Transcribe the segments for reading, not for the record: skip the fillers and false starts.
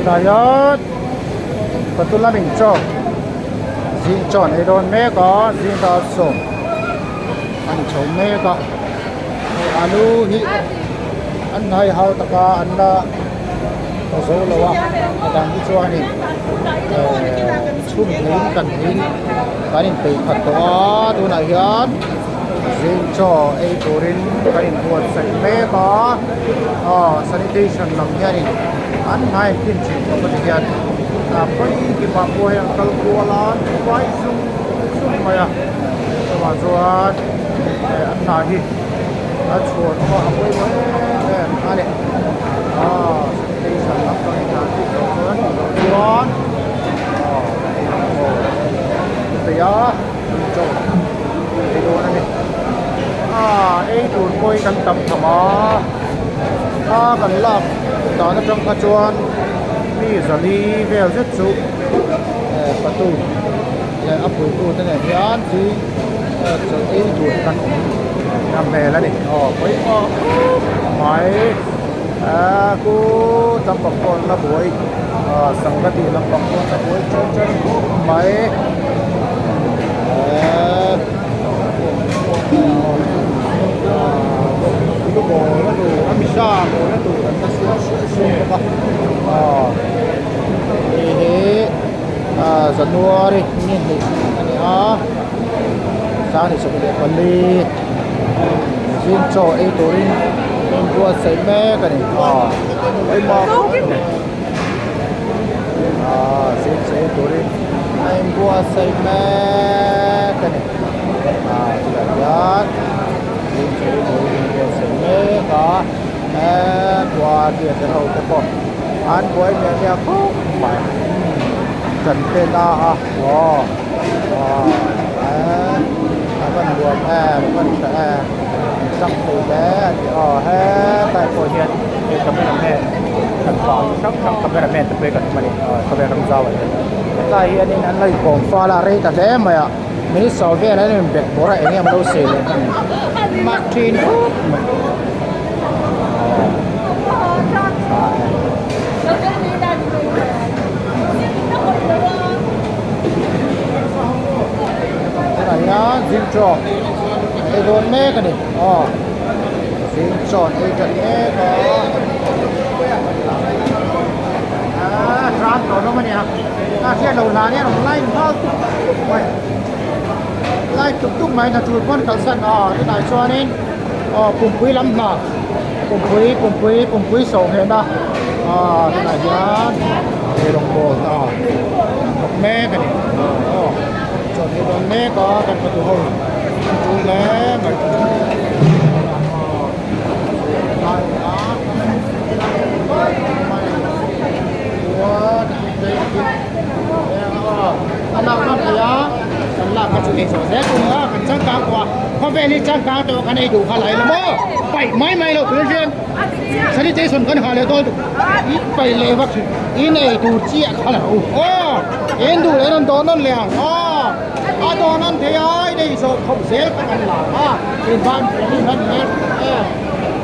Tunah hian patul a min chaw zing chaw an ei dawn mek a zing dar sawm a ni chho mek a hei alu hi an hnai hau tak a an la ta zo lo a a dang hi chuanin ehh chhun theiin kan theiin kan inpeih khat tawh a tunah hian zing chaw ei turin kan inbuatsaih mek a aw sanitation lam hianin an hnai an khin thin tawp a ti hian ah khawi kipah pawh hei an kal kual a an vai zung zung mai a chuvang chuan eh an hna hi a chhuan awm a a pawimawh em em a ni aw sanitation lam pang in hna tih tawh chuan tih tawh chuan aw peih a chaw ei dawn a ni ah ei tur pawh hi kan tam tham a a kan lak dan atang kha chuan mi zali vel zet chu eh patu leh a puitu te nen hian zing chawlh ei tur hi kan awm a hmel a ni aw pawimawh khawp mai ah ku lampang pawh an la buai ah sangha tih lampang pawh an la buai ṭan ṭan khawp mai eh lu bawl a tur a misa bawl a tur an la siam suah suah bawk a aw hei hi ah january ni hnih a ni a sangni 14 zing chaw ei turin a inbuatsaih mek a ni aw pawimawh khawp mai aaa zing chaw ei turin a inbuatsaih mek a ni aaa chutah hian zing chaw ei turin a inbuatsaih mek a eee khua theatre ho te pawh an buai miah miah khawp mai kan pen a a aw aw eee a van nuam em a van tha em an chang thei hle a ni aw hetlai pawh hian hei camera man kan pa chi hrang hrang camera man te pawh hi kan awm a ni aw khawvel ram zau ah hian hetlai hianin an lo inkawm fal a rei ta hle mai a minister vel an in bet bawrh a eng nge maw lo sawi leh hman mak thin khawp mai tunah hian zing chaw an ei dawn mek a ni aw zing chaw an ei tan mek a ah tram tawh hlawm a nia a hriat loh hlan hian rawn line nghal tuk tuk mai line tuk tuk mai hna tul pawn kalsan aw tunah chuanin aw pumpui lam hna pumpui pumpui pumpui sawh nghehna aw tunah hian eirawngbawl hna an thawk mek a ni aw chawlhni dawn mek a kan fatu ho an tul hle mai a lak ngam thei a kan lak kha chu ei zawh zel tur a kan changkang tawh a khawvel hi changkang tawh kan ei duh kha la ila maw paih mai mai lo tur hian sanitation kan ha leh dawn in paih leh vak thin in ei tur chiah kha la u aw en duh leh an dawn nawn leh ang aw a dawn nawn thei a in ei zawh khawp zel kha kan la a in van in han em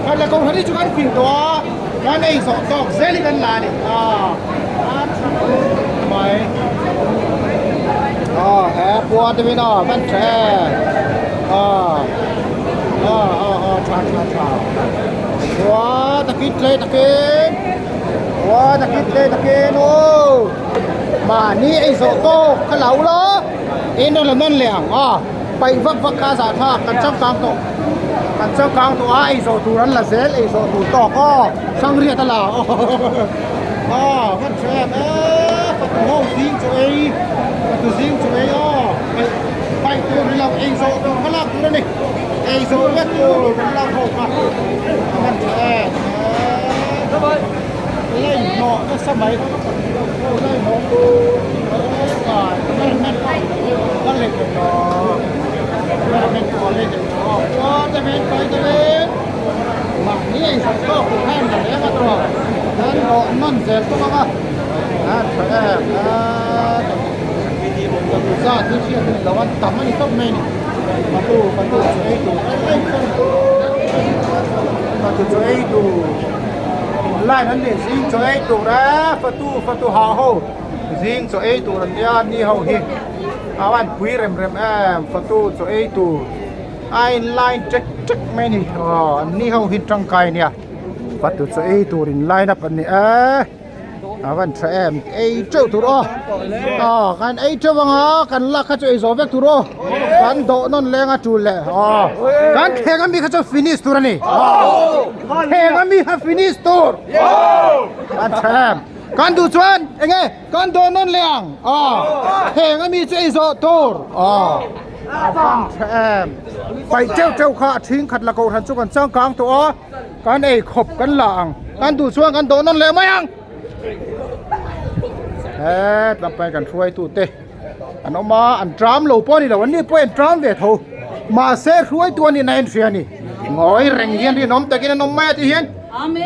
khat leh kohhran hi chu kan fing tawh a. Kan ei zawh tawk zel hi kan la a ni. A tha khawp mai. Aw he pua te min aw kan tha e. Aw aw aw aw tha tha tha. Pua takin tle takin. Pua takin tle takin aw. Mahni ei zawh tawk ka lo la. In rawn la nawn leh ang aw. Paih vak vak kha zah thlak kan changkang tawh. Kan changkang tawh a ei zawh tur an la zel ei zawh tur tawk aw Sangriat a la aw kan hre em e fatu ho zing chu ei fatu zing chu ei aw paih paih tur ni lo ei zawh tur kha lak tur a ni ei zawh vek tur kan lak ho kha a man tha em e la inhnawh nasa mai la inhnawh kan leh thei tawh. Line an nih zing chaw ei tur e fatu fatu hah ho zing chaw ei tur an nia ni ho hi a van pui rem rem em fatu chaw ei tur a in line tek tek mai a ni aw an ni ho hi tangkai a nia fatu chaw ei tur in line up an ni e. A van tha em ei teuh tur aw aw kan ei teuh anga kan lak kha chu ei zawh vek tur aw kan dawh nawn leng a tul leh aw kan thleng ami kha chu finish tur ani thleng ami kha finish tur kan tha em kan duh chuan enge kan dawh nawn leh ang aw thleng ami chu ei zawh tur aw a van tha em paih teuh teuh kha a thing khat la kohhran chu kan changkang tawh a. Kan ei khawp kan la ang. Kan duh chuan kan dawh nawn leh mai ang. He tlangpai kan hruaitute an awm a, an tram lo pawh a ni lo, an ni pawh an tram ve tho. Mahse hruaitu an inah en hria a ni. Ngawi reng hian rinawm takin an awm mai a tih hian.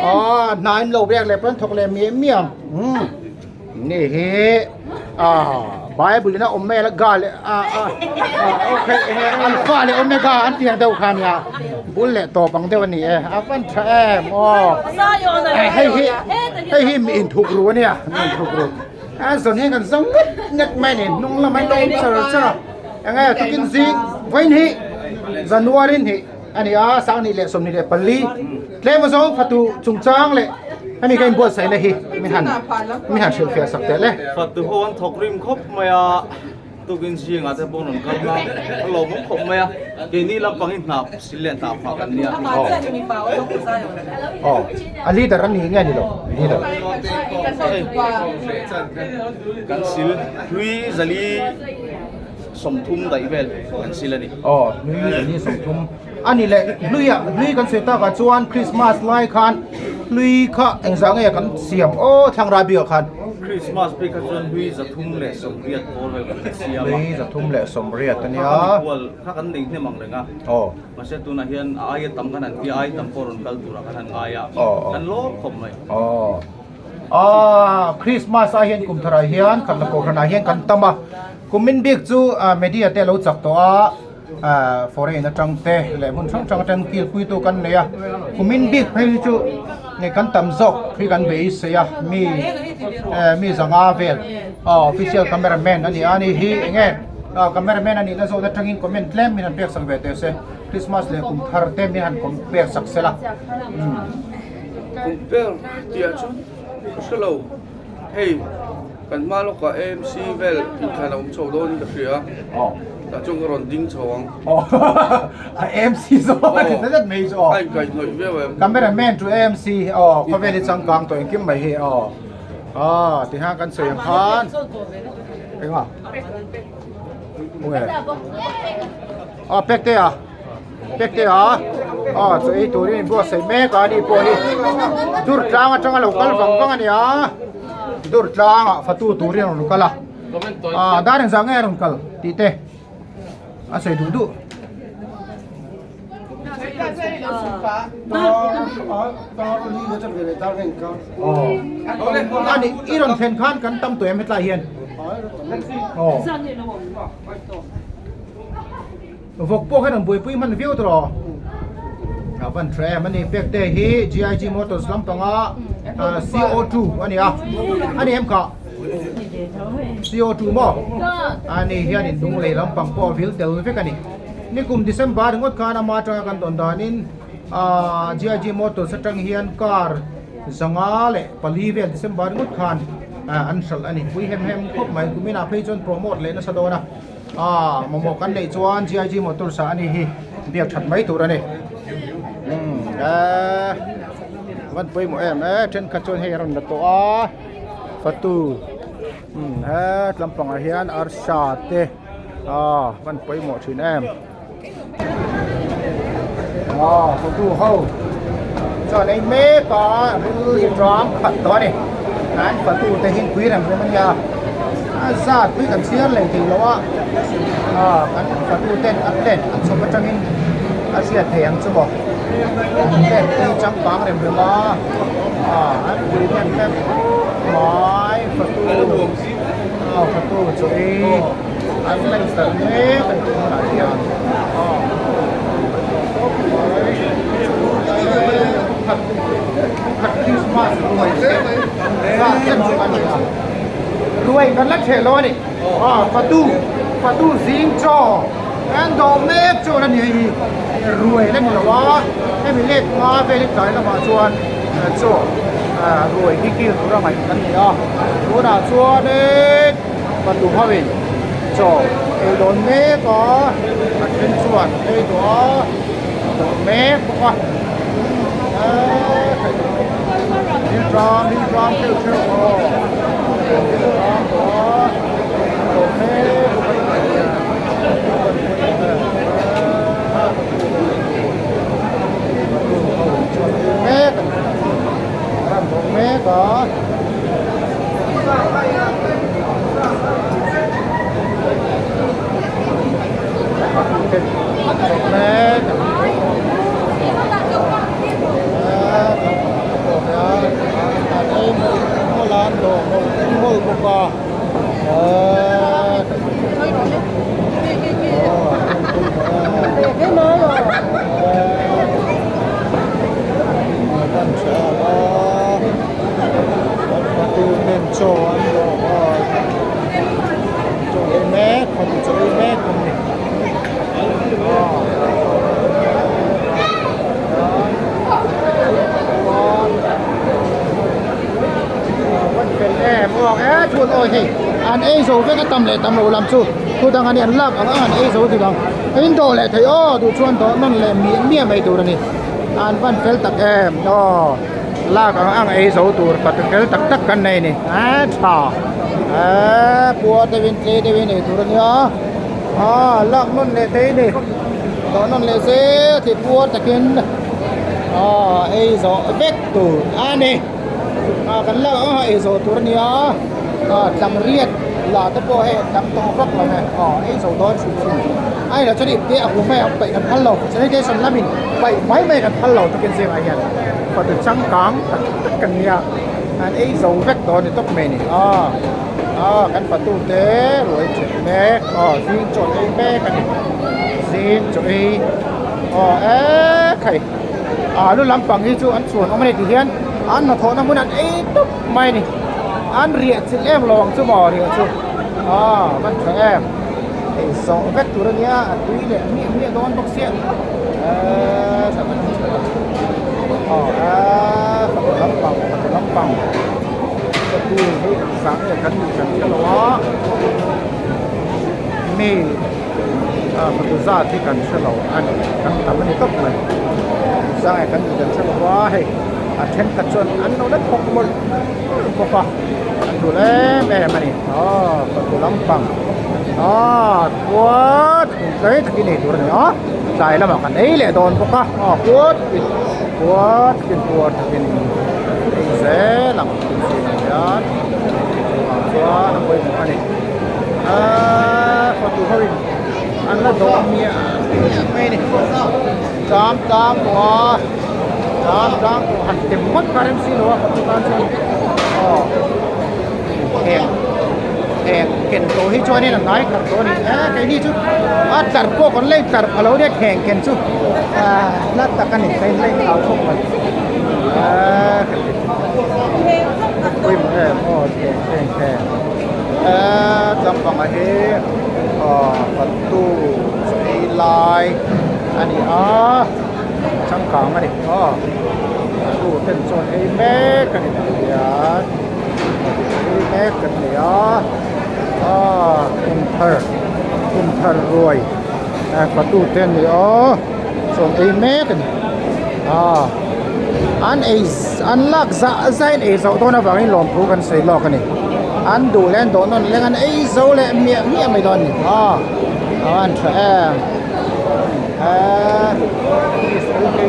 Aw hna in lo riak leh pawh an thawk leh miah miah ang. Ni hi ah Bible in a awm mai a ga leh a a okay enge alpha leh omega an tih ang deuh kha ania bul leh tawp ang deuh a ni e a van tha em aw hei hi hei hi mi inthuk ru ania mi inthuk ru a zawn hian kan zawng ngat ngat mai a ni hnung lamah hian lo awm char char a enge tukin zing vawiin hi January in hi a ni a sanghnih leh 24 tlem azawng fatu chungchang leh hemi ka inbuatsaihna hi mi han mi han hrilhfiah sak teh le. Fatu ho an thawk rim khawp mai a, tukin zingah te pawh an rawn kal a, a lawmawm khawp mai a, keini lampang hi hnap sil leh hnap phah kan nia. Aw, a leader a ni nge ni lo leader. Kan sil hlui zali. 30 daih vel kan sil a ni. Aw, hlui zali 30 a ni leh hluia hlui kan sawi takah chuan Christmas lai khan hlui kha engzah nge kan siam aw thlangra bikah khan. Christmas bik kha chuan hlui 380 pawl vel kan siam a. Hlui 380 a nia. Kha kan kual kha kan nei hnem ang reng a. Aw. Mahse tunah hian a aia tam kan han tia a aia tam pawh rawn kal turah kan han ngai a. Kan lawm khawp mai. Aw. Aaa Christmas ah hian kum tharah hian khat la kohhranah hian kan tam a kumin bik chu media te a lo chak tawh a ah foreign atang te leh hmun hrang hrang atang kil pui tu kan nei a kumin bik phei hi chu nge kan tam zawk hi kan beisei a mi eh mi zanga vel aw official camera man a ni a ni hi eng nge ah camera man a nih na zawk atangin comment tlem min han pek sak ve teh se Christmas leh kum thar te min han pek sak se la umm. Compare tih ah chuan ka hre lo hei kan hma lawkah AMC vel inthlan a awm chho dawn in ka hria a tah chuan ka rawn ding chho ang AMC zawk a ti ta zet mai chu aw a inkaihhnawih viau em camera man to AMC aw khawvel hi changkang tawh engkim mai hi aw ah ti khan kan sawi ang khan enga aw pek te a. Pek te a aw chaw ei turin in buatsaih mek a ani pawh hi dur tlang atanga lo kal vang vang a ni a dur tlangah fatu turin a rawn kal a ah dar engzah nge a rawn kal tih te a sawi duh duh. Aw ani i rawn thlen khan kan tam tawh em hetlai hian aw. Vawk pawh hian an buaipui hman viau tawh rawh. A van tha em a ni pek te hi GIG Motors lampanga CO2 a ni a. A ni em kha? CO2 maw? A ni hian in lung lei lampang pawh a vil tel vek a ni. Nikum December ringawt khan ama atanga kan dawn danin GIG Motors atang hian car 504 vel December ringawt khan an hralh a ni. Pui hem hem khawp mai. Kuminah phei chuan promote leh nasa dawn a. Aaa mamawh kan neih chuan GIG Motors ah a ni hi biak that mai tur a ni umm eee van pawimawh em e thenkhat chuan hei a rawn la tawh a fatu umm he tlampangah hian arsa te aaa van pawimawh thin em aaa fatu ho chuan ei mek a ril hi ram khat tawh a ni an fatu te hi pui rem rem a nia a zat pui kan chhiar leh thei lo a aaa kan fatu ten a plate an chhawp atangin a hriat thei ang chu maw an plate hi changkang rem rem a aaa an pui rem rem khawp mai fatu aw fatu chu ei. An la intar mek a ni tunah hian aw. Thenkhat Christmas ruai hreh zat chen chu a ni a, ruai kan la hreh lo a ni. Aw fatu fatu zing chaw kan dawh mek chu a ni hei hi ruai la ni lo a, hemi let hma velin tlai lamah chuan chaw ruai hi kil tura ngaih kan ni a, tunah chuanin fatu hoin chaw ei dawn mek a, a then chuan ei tawh a, dawh mek bawk a. An ei zo vek a tam leh tam lo lam chu thu dang a ni an lak ang ang an ei zo thei ang in dawh leh thei aw duh chuan dawh nawn leh miah miah mai tur a ni an van fel tak em aw lak ang ang ei zo tur fatu fel tak tak kan nei a ni a tha eee puar deuhin tle deuhin ei tur a nia aw lak nawn leh thei a ni dawh nawn leh zel thei puar takin aw ei zawh vek tur a ni ah kan lak ang a ei zawh tur a nia ah tlang riat lah te pawh hei tam tawh vak lo e aw ei zo dawn hrim hrim a ni lo chuan ipte a hum mai ang paih kan phal lo sanitation lamin paih mai mai kan phal lo tukin zingah hian fatu changkang tak tak kan nia an ei zo vek dawn ni tawp mai ni aw aw kan fatu te ruai thet mek aw zing chaw ei mek a ni zing chaw ei aw e khai alu lampang hi chu an chhuan awm a ni ti hian an hnathawhna hmun an ei tawp mai a ni an riah chilh em lo ang chu maw riah chu aw van tha em ei zawh vek tur a nia a tui leh miah miah dawn bawk sia eee aw eee fapa lampang fapa lampang fatu hi zah nge kan nih kan hre lo a mi ah fatu zat hi kan hre lo a ni kan tam a ni tawp mai zah nge kan nih kan hre lo a hei a thenkhat chuan an lo la thawk mawlh mawlh bawk a an dul em em a ni aw fatu lampang aw khuat tlai takin ei tur a ni a tlai lamah kan ei leh dawn bawk a aw khuat khuat takin puar takin ei zel ang tih hian chungah chuan a pawimawh a ni aaa fatu ho in an la dawh miah miah mai a ni cham tlang tawh a cham tlang tawh han tem ngawt kha rem si lo a fatu tan chuan aw heng heng ken tawh hi chuanin a hnai khat tawh a ni e keini chu a tlar pawh kan la intlar pha lo nia kheng ken chu ah hla tak a ni ka inla inthlau khawp mai ah ka ti pawimawh em aw kheng kheng kheng ah lampang ah hi aw fatu chaw ei lai a ni a changkang a ni aw fatu ten chaw an ei mek a ni tihian. Ei mek kan nei a aaa kum thar kum thar ruai fatu te an ni aw chuan ei mek a ni aaa an ei an lak zah zah in ei zoh dawn avangin lawmthu kan sawi lawk a ni an duh leh an dawh nawn leng an ei zo leh miah miah mai dawn a ni aw an tha em eee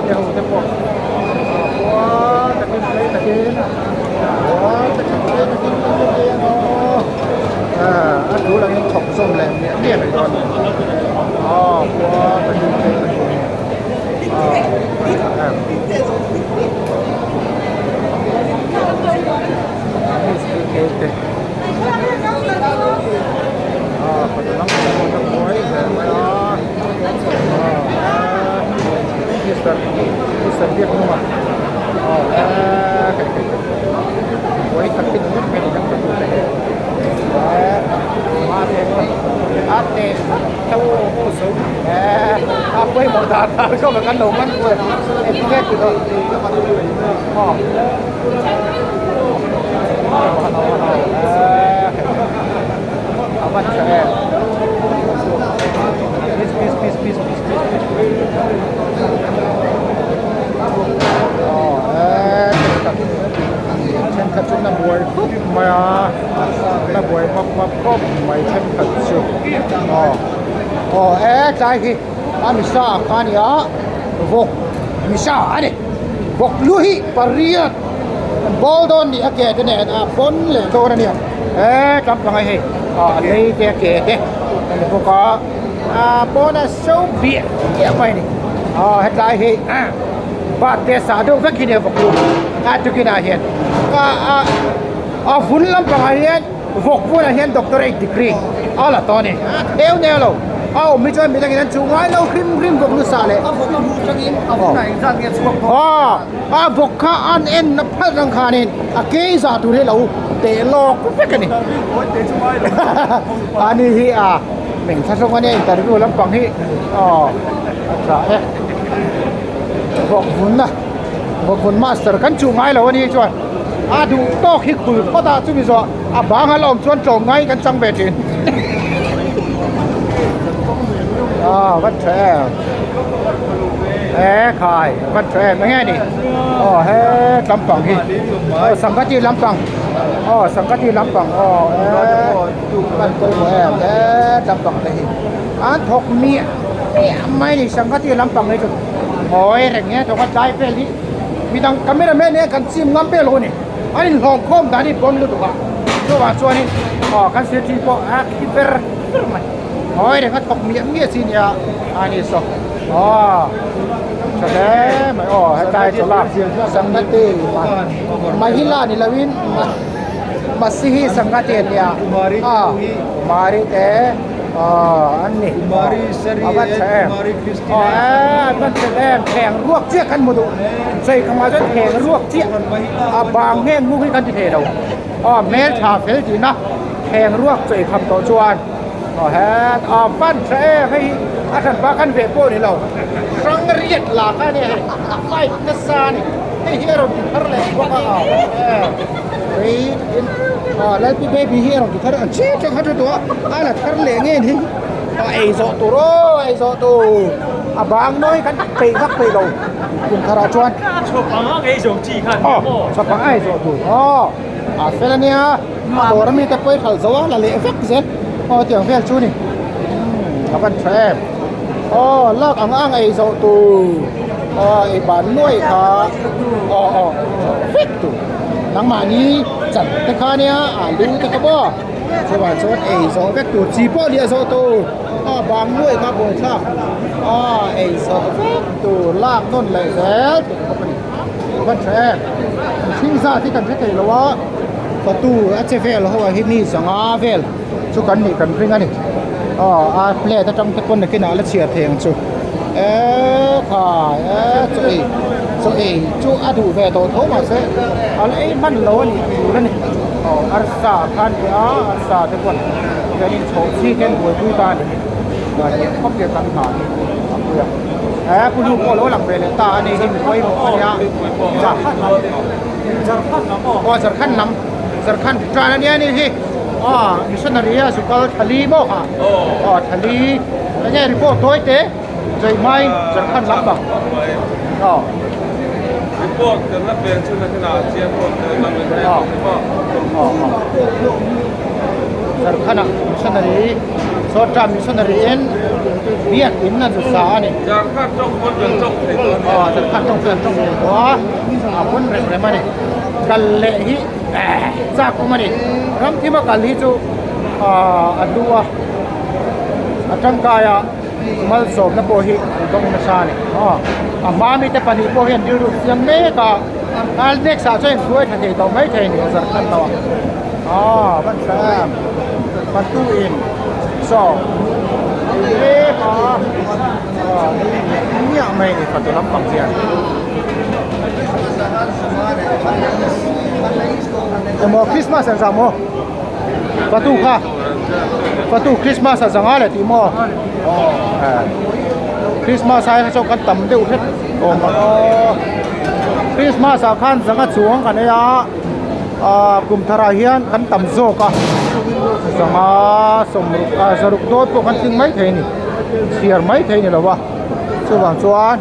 te ho te pawh khua takin phei takin. A tul angin thawk zawm leh miah miah mai dawn a ni aw khua takin phei takin aw. hi ni ngawt mai ni kan fatu te hi a te a pawimawh dan dan kha kan lo man kual eng nge ti dawn aw a van tha em peace peace peace peace peace peace aw thenkhat chu na buai khawp mai a na buai map map khawp mai thenkhat chu aw aw e tlai hi a misa kha a ni a vawk misa a ni vawk lu hi pariat an bawl dawn nih a ke te nen a pawn leh dawn a nia e tlampang a hei a lei te a ke te a ni bawk a a pawn a so biah biah mai a ni aw hetlai hi bat te sah deuh vek hi nia vawk lu a tukin ah hian a a a vun lampangah hian vawk bulah hian doctorate degree a la tawh a ni a theu nia lo a awm hi chuan midangin an chuh ngai lo hrim hrim vawk lu sah leh a vawk a hmuh tangin a vunah engzat nge chhuak tawh a vawk kha an en na phalh ang khanin a ke zah tur hi lo teh lawk vek a ni a ni hi a meng thlahrung a nia interview lampang hi aw a tha e. Vawk vunna vawk vun master kan chuh ngai lo a ni chuan a duh tawk hi khul phawt a chumi zawh a bang a la awm chuan tlawm ngai kan chang ve thin a van tha em e khai van tha em enge ni aw he lampang hi aw sangkati lampang aw sangkati lampang aw e van pawimawh em he lampang te hi an thawk miah miah mai ni sangkati lampang hi chu ngawi reng hian thawk a tlai vel hi midang camera man hian kan chim ngam vel lo a ni an inhlawm khawm dan hi pawn lutuk a chuvang chuanin aw kan sirthi pawh a khi ber ber mai ngawi reng a thawk miah miah chi nia a ni saw aw tha hle mai aw hetlai chawlh a sangkati mahila ni lovin masihi sangkati a nia a kumari te. Aw an ni a va tha em aw e an va tha em theng ruak chiah kan hmu duh chei ka mah chuan theng ruak chiah a bang nge ngu hi kan ti thei lo aw hmel tha fel tih na theng ruak chei kham tawh chuan aw het a van tha em hei hi a hran pa kan veh pawh ni lo hrang riat la kha a nia hei fight nasa a ni hei hi a rawn ti thar leh bawk a aw hei Aw Lalpi baby hi a rawn ti thar ang chiah chiah kha chu tawh a a la thar leh nge ni a ei zawh tur aw ei zawh tur a bang nawi kan peih vak peih lo kum thar ah chuan aw chhawpang a ei zawh tur aw a fel ania a dawr ami te pawh i hralh zo a la leh vek zel aw tiang vel chu ni a van tha em aw lak ang ang ei zawh tur aw ei ban nuai kha aw aw vek tur. Nangmahni chan te kha nia alu te kha pawh chuvang chuan ei zawh vek tur chi pawh liah zawh tur a bang nuaih kha buaithlak a ei zawh vek tur lak nawn leh zel tur bawk a ni a van tha em mihring zat hi kan hre thei lo a fatu a che vel ho ah hi mi zanga vel chu kan nih kan ring a ni aw a plate atang te pawn nakinah a la chhiar thei ang chu. E khai e chaw ei chaw ei chu a duh ve tawh tho mahse a la ei hman lo a nih tur a ni aw arsa kha a ni a arsa te pawn kan inchhawh chi te an buaipui ta a ni hi khawp hian kan hna hi a pui a e pu lu pawh a lo lang ve leh ta a ni hi mi pawimawh a nia aw zarkhan lam zarkhan tan a nia ni hi aw missionary a zu kal thali maw kha aw thali enge report tawi te chei mai zarkhan lam bang aw report kan la pen chu na hina chiang pawh lam in aw aw zarkhan ah missionary short term missionary in biak in an zu sa a ni zarkhan tawng pawn kan tawng thei tawh a aw zarkhan tawng chu an tawng thei tawh a a hun rem rem a ni kal leh hi chak awm a ni ram thima kal hi chu a hlu a a tangkai a malsawmna pawh hi an dawng nasa a ni aw a hma mite pahnih pawh hian rilru siam mek a a next ah chuan inhruai tha thei tawh mai thei a ni a zarh khat lo a aw van tha em patu in saw mek a aw miah mai a ni fatu lampang hian. Emaw Christmas an zah maw? Fatu kha Fatu Christmas a zanga le tih maw? Christmas ai kha chuan kan tam deuh hlek awm ang aw. Christmas ah khan zanga chuang kan ei a ah kum thar ah hian kan tam zawk a zanga sawmruk ah zaruk dawt pawh kan tling mai thei a ni chhiar mai thei a ni lo a chuvang chuan.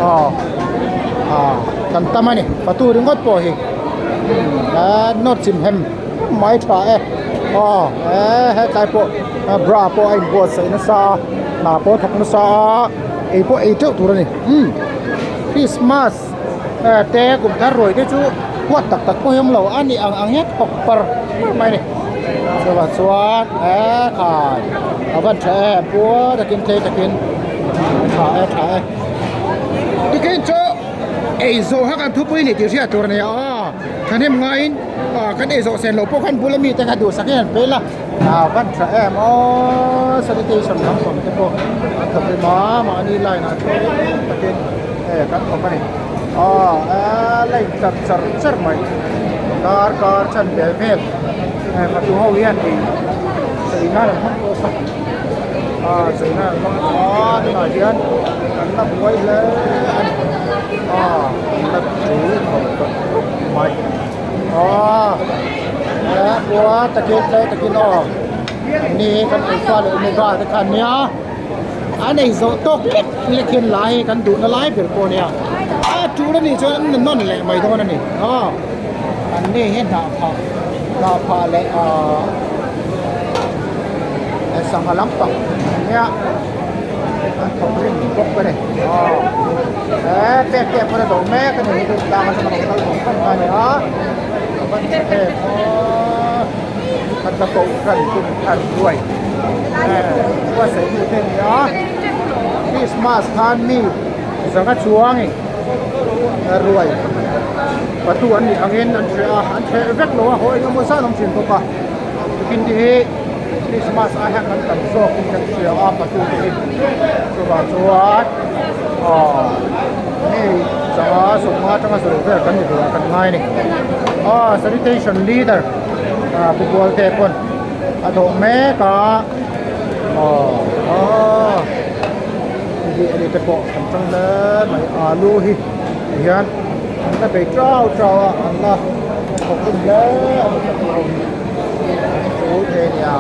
Aw ah kan tam a ni fatu ringawt pawh hi eh nawt chim hem mai tha e aw eh hetlai pawh bra pawh a inbuatsaih nasa a hna pawh a thawk nasa a ei pawh ei teuh tur a ni umm christmas eh te kum thar ruai te chu huat tak tak pawh hi a awm lo a ni ang ang hian thawk par par mai a ni chuvang chuan eh khai a van tha em pua takin tlei takin tha e tha e tukin chu ei zawh kha kan thupui ni tih hriat tur a ni a thahnem ngaiin ah kan ei zawh sen loh pawh khan bula mite kha duhsak in an pel a a van tha em aw sanitation lampang te pawh an thawk rim a mahni line ah tlem takin eh kan thawk a ni aw eh line tlar char char mai darkar chan vel vel eh fatu ho hian ei chei nan an hmang tawh a. Ah cheina an hmang tawh a tunah hian an la buai hle a ni ah an la tul khawp tawh khawp mai ah eh khua takin tlai takin aw ni kan alpha leh omega te kha an nia an ei zawh tawk lek lek hian lai kan duhna lai ber pawh a nia a tul anih chuan an nawn leh mai dawn a ni aw an ni hi hnah phah hnah phah leh ah. Sangha lampang nia an thawk ring bawk a ni aw he pek te pawh a do mek a ni hi chu tlang atanga lo kal vawng vawng kha a ni a a van tha em aw khat la koh hran tum thar ruai buatsaih tu te a ni a Christmas khan mi zanga chuangin ruai patu an nih angin an hreh a an hreh vek lo a haw engemaw zat an awm thin bawk a. Tukin te hi Christmas ah hian kan tam zawk in kan hria a patu te hi chuvang chuan aw hei changa sawmnga atanga zawrh vel kan ni tur ah kan ngai a ni aw sanitation leader ah pu Bualte pawn a dawh mek a aw aw hei ani te pawh kan tang hle mai alu hi tihian an la bei trau trau a an la thawk hlum hle a ni ka tih ho hi chu thei a nia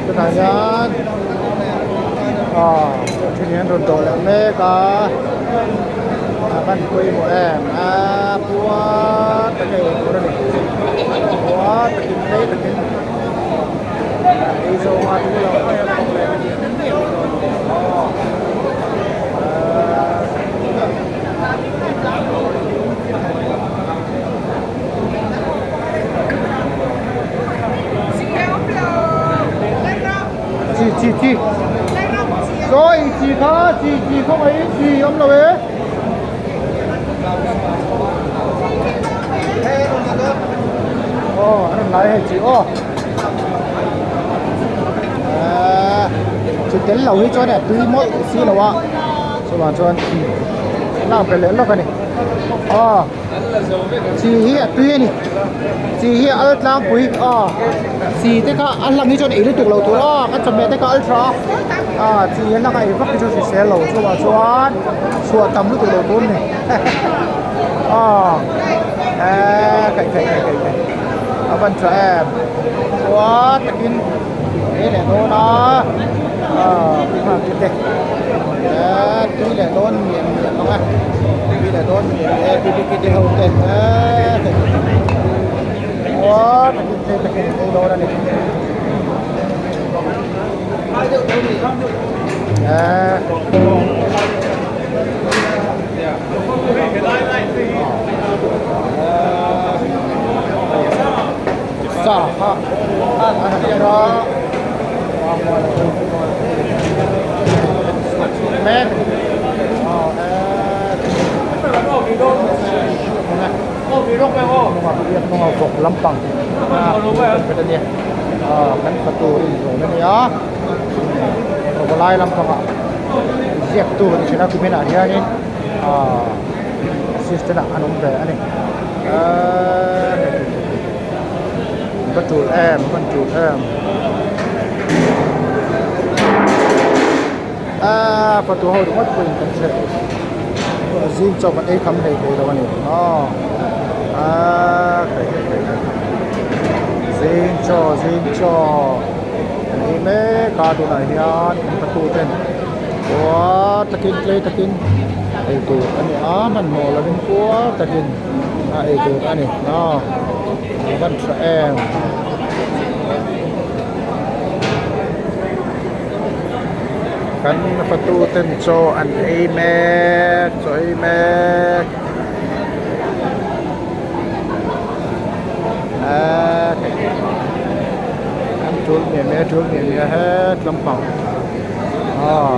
tunah hian aw then hian rawn dawh leh mek a a van pawimawh em a puar taka ei tur a ni puar takin phei takin ei zawng a tul lo mai a thawk leh Chi chi chi Rồi chi kha chi chi không ấy chi ông đâu ấy Ồ, anh lấy hay chị ô Chu tel lo hi chuan tui mawlh si lo a chuvang chuan lak ve leh lawk a ni aw chi hi a tui a ni chi hi a al tlangpui aw chi te kha a hlang hi chuan ei lutuk lo tur aw kan chawhmeh te kha al tha a a chi a hlang a ei vak hi chu hrisel lo chuvang chuan chhuah tam lutuk lo tur a ni aw eee khaih khaih khaih khaih a van tha em chuan takin. Tui leh dawn a aaa tui nghal tui te eee tui leh dawn miah miah ang a tui leh dawn miah miah e bibiki te ho te eee uar takin phei takin an ei dawn a ni eee. Sa kha an tir a mek vawk lampang kan fatu in zawm a nia pawlai lampangah ziaktu ni thin a kuminah hianin. Assistant ah an awm ve a ni aaa va tul em van tul em aaa fatu ho ringawt pawhin kan hre zing chaw kan ei kham hlei thei lo a ni aw aaa khai khai khai khai zing chaw zing chaw kan ei mek a tunah hian kan fatu ten Puar takin tlei takin ei tur a ni a hmanhmawh lovin puar takin a ei tur a ni aw a van tha em. Kan fatu ten chaw an ei mek chaw ei mek eee an tul miah miah tul miah miah het lampang. Aw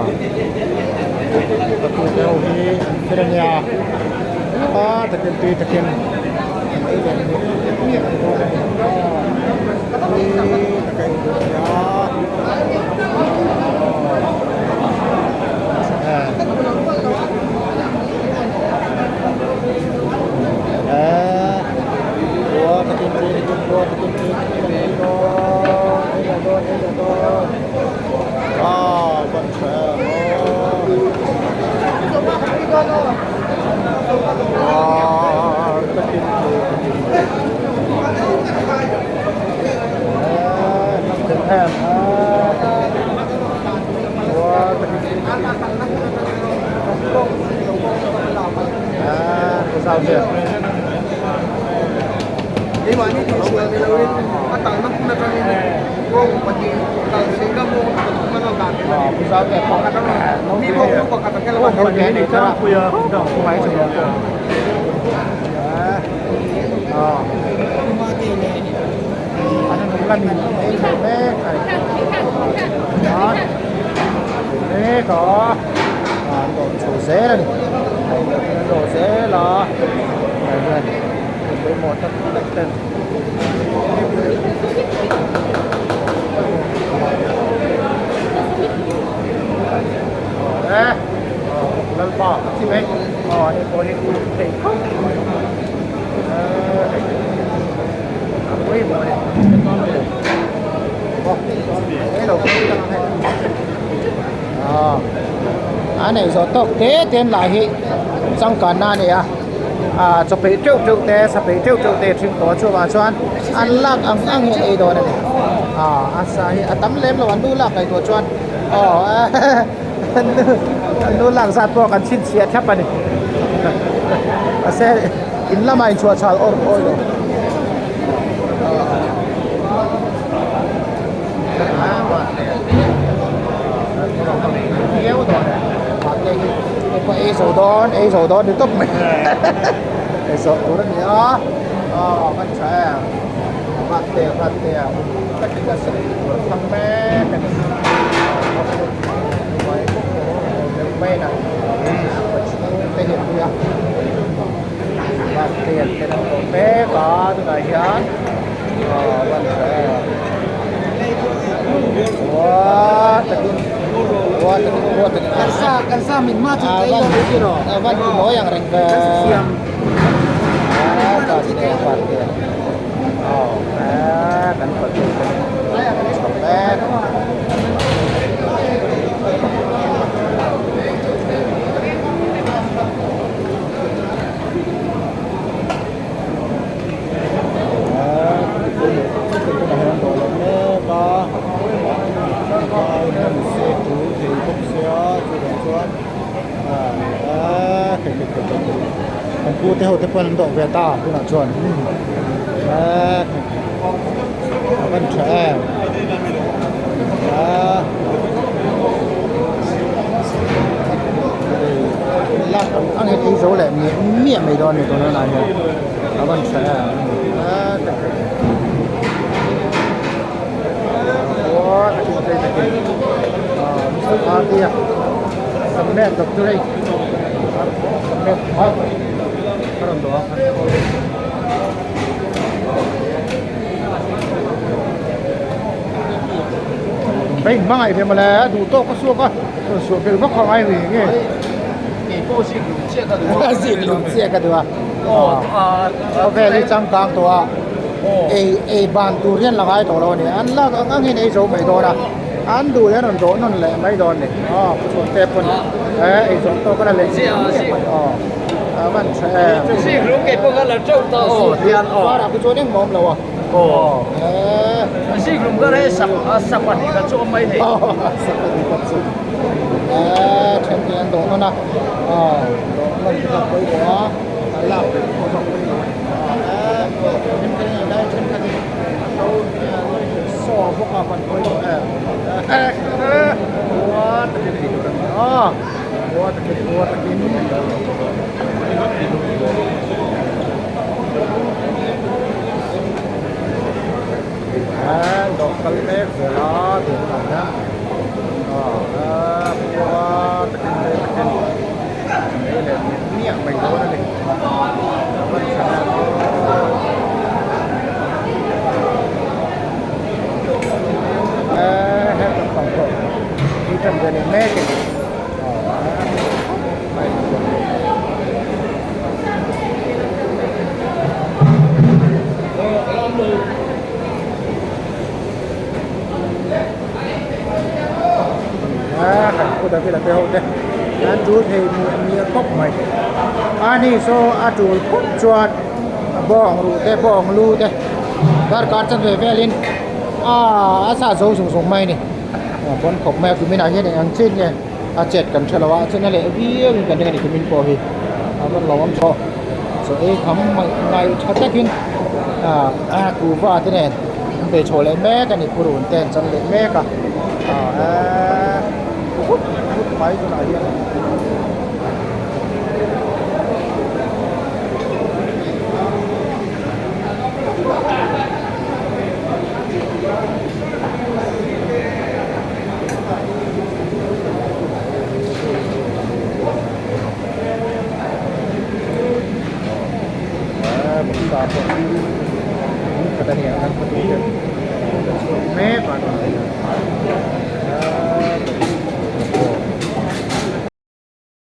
fatu te ho hi an thil ania pa takin tui takin an ei leh miah miah mai dawn a ni aw tui taka ei tur ania aw eh khua takin tui takin khua takin tui takin an ei dawn ei leh dawn ei leh dawn. A neih zawh tawk te te an lah hi changkanna a ni a ah chaw peih teuh teuh te sa peih teuh teuh te a hring tawh a chuvang chuan an lak ang ang hi an ei dawn a ni ah a sa hi a tam lem lo an lu lak ngaihtuah chuan aw an lu an lu lak zat pawh kan chhinchhiah thlap a ni mahse in lamah inchhuah chhal awr awi lo. Ei zo dawn ei zo dawn ni tawp mai ei zawh tur a ni a aw kan tha em vat te vat te a takin a sa ei tur a thlang mek a ni te hi a pui a vat te an tel tawh mek a tunah hian. Kan pu te ho te pawh an dawh ve ta tunah chuan a van tha em a lak ang ang ei zo leh miah miah mai dawn a ni tuna lai hian. A van tha em Hei hmangaih ve mawle a duh tawk a suak a rawn suah belh vak a ngai ri nge. pawh zikhlum chiah ka duh a. Zikhlum chiah ka duh a. Khawvel hi changkang tawh a, ei ei ban tur hian la ngai tawh lo a ni. An lak ang angin ei zo mai dawn a, an duh leh an rawn dawh nawn leh mai dawn a ni. Aw pu Chhuante pawn ei zawh tawk a la lei chiah mai aw a van tha em. Zikhlum kei pawh ka la teuh ta aw tian aw. Parah ku chuan engmah awm lo a. Aw. Zikhlum ka reh sak sak pahnih khat chu awm mai thei. Aw sak pahnih khat chu. Then te an dawh nawn a. Aw dawh nawn te kha pawimawh a. A lak ve pawh zawk pawimawh a ni. Then te an lai then khat in lo saw bawk a pan pawimawh em. Uar takin ei tur a ni a. Uar takin uar takin. An dawh kal mek zel a tih hunah hian aaa khua takin leh takin mei leh miah miah mai dawn a ni a van tha em aw eee he lampang pawh hi tan ve leh mek e an tul thei miah miah khawp mai ani saw a tul phawt chuan bawng ruh te bawng lu te darkar chanve velin aaa a sah zo zung zung mai a ni a pawn khawp mai a kuminah hian eng ang chin nge. A chet kan hre lo a, a chen a leh viau in kan ring a ni kumin pawh hi a rawn lo awm tawh. Chaw ei kham ngaih tha takin ah kuhva te nen an bei chho leh mek a ni purun te an chan leh mek a ah vut vut mai tunah hian.